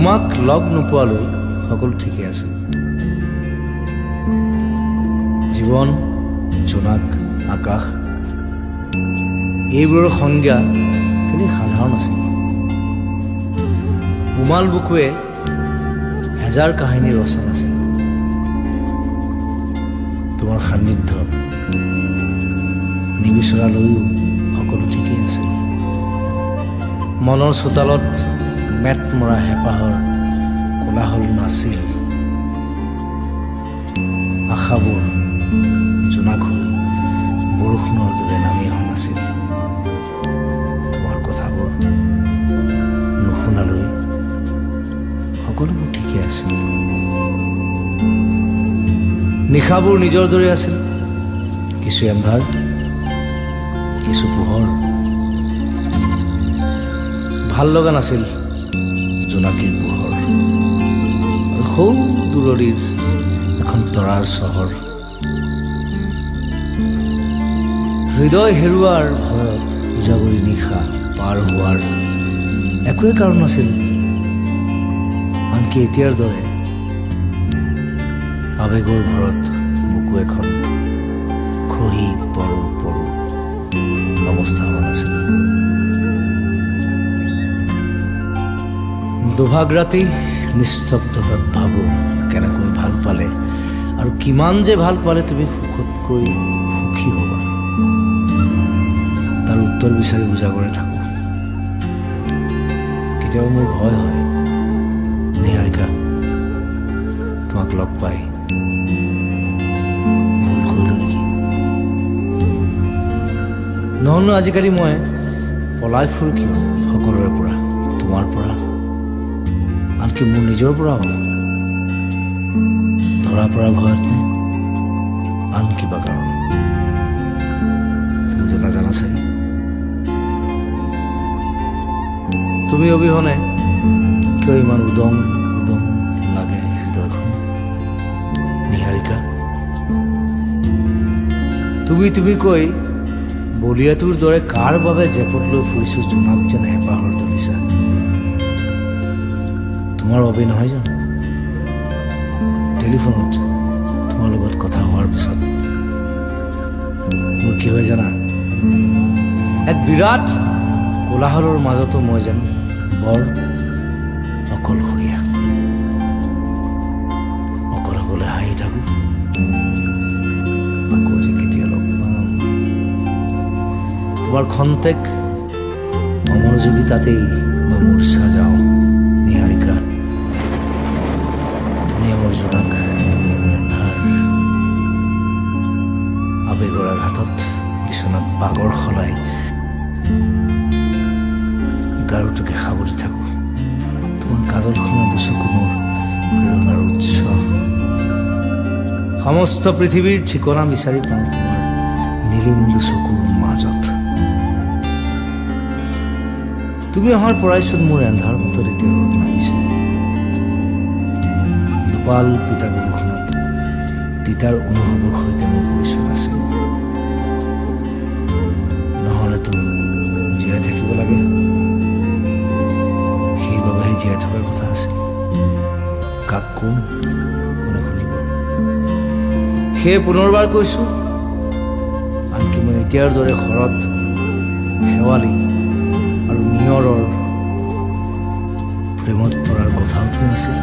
তোমাক লগ নোপোৱালৈ সকলো ঠিকে আছিল। জীৱন, জোনাক, আকাশ এইবোৰৰ সংজ্ঞা তেনেই সাধাৰণ আছিল। উমাল বুকুৱে হেজাৰ কাহিনী ৰচনা নাছিল। তোমাৰ সান্নিধ্য নিবিচৰালৈও সকলো ঠিকেই আছিল। মনৰ চোতালত মেট মৰা হেঁপাহৰ কোলাহল নাছিল। আশাবোৰ জোনাক হৈ বৰষুণৰ দৰে নামি অহা নাছিল। তোমাৰ কথাবোৰ নুশুনালৈ সকলোবোৰ ঠিকে আছিল। নিশাবোৰ নিজৰ দৰে আছিল, কিছু এন্ধাৰ, কিছু পোহৰ। ভাল লগা নাছিল জোনাকীৰ পোহৰ আৰু সৌ দূৰণিৰ এখন তৰাৰ চহৰ। হৃদয় হেৰুৱাৰ ভয়ত উজাগৰী নিশা পাৰ হোৱাৰ একোৱেই কাৰণ নাছিল। আনকি এতিয়াৰ দৰে আৱেগৰ ভৰত বুকু এখন খহি পৰো পৰো অৱস্থা হোৱা নাছিল। দুভাগ ৰাতি নিস্তব্ধতাত ভাবোঁ কেনেকৈ ভাল পালে আৰু কিমান যে ভাল পালে তুমি সুখতকৈ সুখী হ'বা, তাৰ উত্তৰ বিচাৰি উজাগৰে থাকোঁ। কেতিয়াবা মোৰ ভয় হয় নিহাৰিকা, তোমাক লগ পাই ভুল কৰিলোঁ নেকি? নহ'লেনো আজিকালি মই পলাই ফুৰোঁ কিয় সকলোৰে পৰা, তোমাৰ পৰা, আনকি মোৰ নিজৰ পৰাও? ধৰা পৰা ভয়ত নে আন কিবা কাৰণ? তুমিতো নাজানা চাগে। তুমি অবিহনে কিয় ইমান উদং উদং লাগে হৃদয়খন নিহাৰিকা? তুমি তুমি কৈ বলিয়াটোৰ দৰে কাৰ বাবে জেপত লৈ ফুৰিছোঁ জোনাক যেন হেঁপাহৰ দলিচা? তোমাৰ বাবে নহয় জানো? টেলিফোনত তোমাৰ লগত কথা হোৱাৰ পিছত মোৰ কি হয় জানা? এক বিৰাট কোলাহলৰ মাজতো মই যেন বৰ অকলশৰীয়া, অকলে অকলে হাঁহি থাকোঁ। আকৌ যে কেতিয়া লগ পাম? তোমাৰ খন্তেক অমনোযোগিতাতেই মই মূৰ্ছা যাওঁ নিহাৰিকা। তুমি মোৰ জোনাক, তুমি মোৰ এন্ধাৰ। আৱেগৰ আঘাতত বিচনাত বাগৰ সলাই গাৰুটোকে সাৱটি থাকোঁ। তোমাৰ কাজলখনৰ দুচকু মোৰ প্ৰেৰণাৰ উৎস। সমস্ত পৃথিৱীৰ ঠিকনা বিচাৰি পাওঁ তোমাৰ নীলিম দুচকুৰ মাজত। তুমি অহাৰ পৰাইচোন মোৰ এন্ধাৰ মতত এতিয়া ৰ'দ নামিছে। দুপাল পিতা বৰষুণত তিতাৰ অনুভৱৰ সৈতে মোৰ পৰিচয় নাছিল। নহ'লেতো জীয়াই থাকিব লাগে, সেইবাবেহে জীয়াই থকাৰ কথা আছিল। কাক কোন কোনে শুনিব? সেয়ে পুনৰবাৰ কৈছোঁ, আনকি মই এতিয়াৰ দৰে শৰৎ, শেৱালি আৰু নিয়ৰৰ প্ৰেমত পৰাৰ কথাওতো নাছিল।